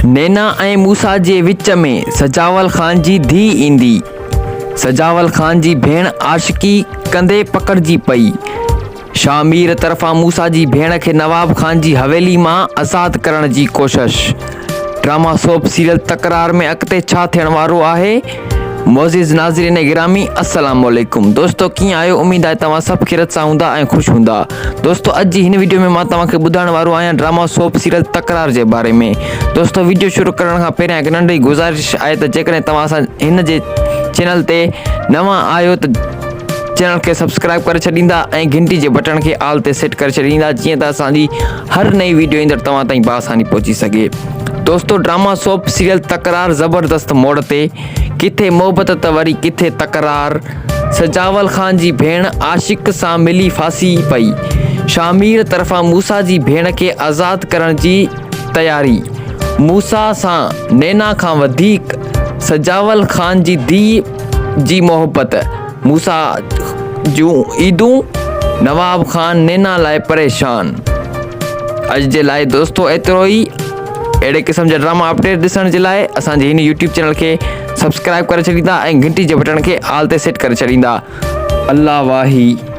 نينا ۽ موسيٰ جي وچ ۾ سجاول خان جي ڌيء ايندي. سجاول خان جي ڀيڻ عاشقي ڪندي پڪڙجي پئي. شاهه مير طرفان موسيٰ جي ڀيڻ کي نواب خان جي حويلي مان آزاد ڪرڻ جي ڪوشش. ڊراما سوپ سيريل تڪرار ۾ اڳتي ڇا ٿيڻ وارو آهي؟ معزز ناظرين گرامي السلام عليڪم دوستو ڪيئن آهيو اميد آهي توهان سڀ خيرت سان هوندا ۽ خوش هوندا دوستو اڄ جي هن ويڊيو ۾ مان توهان کي ٻڌائڻ وارو آهيان ڊراما سوپ سيريل تڪرار جي باري ۾ دوستو ويڊيو شروع ڪرڻ کان پهريان هڪ ننڍي گذارش آهي ته جيڪڏهن توهان اسان هن جي چينل تي نوان آهيو ته چينل کي سبسڪرائب ڪري ڇڏيندا ۽ گهنٽي جي بٽڻ کي آل تي سيٽ ڪري ڇڏيندا جيئن ته اسان جي هر نئين ويڊيو ايندڙ توهان تائين بآساني پهچي سگهي دوستو ڊراما سوپ سيريل تڪرار زبردست موڙ تي، ڪٿي محبت ته وري ڪٿي تڪرار، سجاول خان جي ڀيڻ عاشق سان ملي ڦاسي پئي، شاهمير طرفان موسيٰ جي ڀيڻ کي آزاد ڪرڻ جي تياري، موسيٰ سان نينا کان وڌيڪ سجاول خان جي ڌيء جي محبت، موسيٰ جون عيدون، نواب خان نينا لاء پريشان. اڄ جي لاء دوستو ايترو ئي اهڙي قسم جا ڊراما اپڊيٽ ڏسڻ جي لاء اسان جي هن يوٽيوب چينل کي سبسڪرائب ڪري ڇڏيندا ۽ گهنٽي جي بٽڻ کي آل تي سيٽ ڪري ڇڏيندا الله واهي.